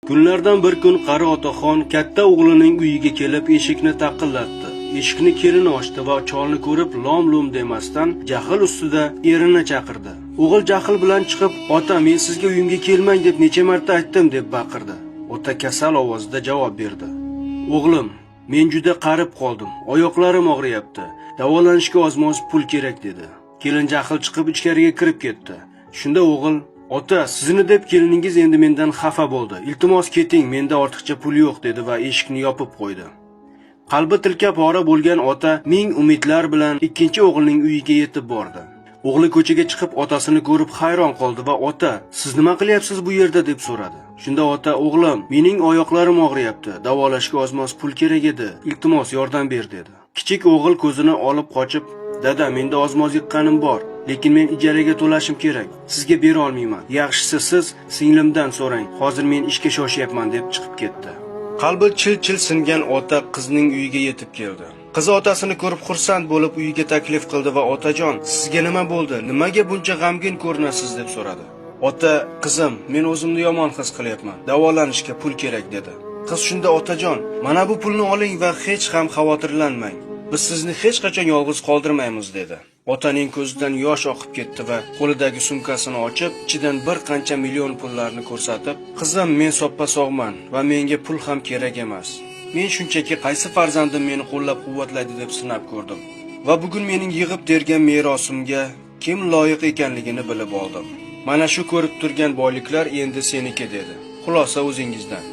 Kunlardan bir kun qari otaxon katta o'g'lining uyiga kelib eshikni taqillatdi. Eshikni kelini ochdi va cholni ko'rib lom-lum demasdan jahl ustida erini chaqirdi. O'g'il jahl bilan chiqib, "Ota, men sizga uyimga kelmang deb necha marta aytdim" deb baqirdi. Ota kasal ovozda javob berdi. "O'g'lim, men juda qarib qoldim. Oyoqlarim og'riyapti. Davolanishga ozmoz pul kerak" dedi. Kelin jahl chiqib ichkariga kirib ketdi. Shunda o'g'il: "Ota, sizni deb keliningiz endi mendan xafa bo'ldi. Iltimos keting, menda ortiqcha pul yo'q" dedi va eshikni yopib qo'ydi. Qalbi tilka pora bo'lgan ota ming umidlar bilan ikkinchi o'g'lining uyiga yetib bordi. O'g'li ko'chaga chiqib otasini ko'rib hayron qoldi va: "Ota, siz nima qilyapsiz bu yerda?" deb so'radi. Shunda ota: "O'g'lim, mening oyoqlarim og'riyapti. Davolashga ozmoz pul kerak edi. Iltimos yordam ber" dedi. Kichik o'g'il ko'zini olib qochib: "Dada, menda ozmoz yiqqanim bor, lekin men ijaraga to'lashim kerak. Sizga bera olmayman. Yaxshisi siz singlimdan so'rang. Hozir men ishga shoshyapman" deb chiqib ketdi. Qalbi chil-chil singan ota qizning uyiga yetib keldi. Qizi otasini ko'rib xursand bo'lib uyiga taklif qildi va: "Otajon, sizga nima bo'ldi? Nimaga buncha g'amgin ko'rinasiz?" deb so'radi. Ota: "Qizim, men o'zimni yomon his qilyapman. Davolanishga pul kerak" dedi. Qiz shunda: "Otajon, mana bu pulni oling va hech ham xavotirlanmang. Biz sizni hech qachon yolg'iz qoldirmaymiz" dedi. Otaning ko'zidan yosh oqib ketdi va qo'lidagi sumkasini ochib, ichidan bir qancha million pullarni ko'rsatib: "Qizim, men soppa-sog'man va menga pul ham kerak emas. Men shunchaki qaysi farzandim meni qo'llab-quvvatlaydi deb sinab ko'rdim. Va bugun mening yig'ib tergan merosimga kim loyiq ekanligini bilib oldim. Mana shu ko'rib turgan boyliklar endi seniki" dedi. Xulosa o'zingizdan.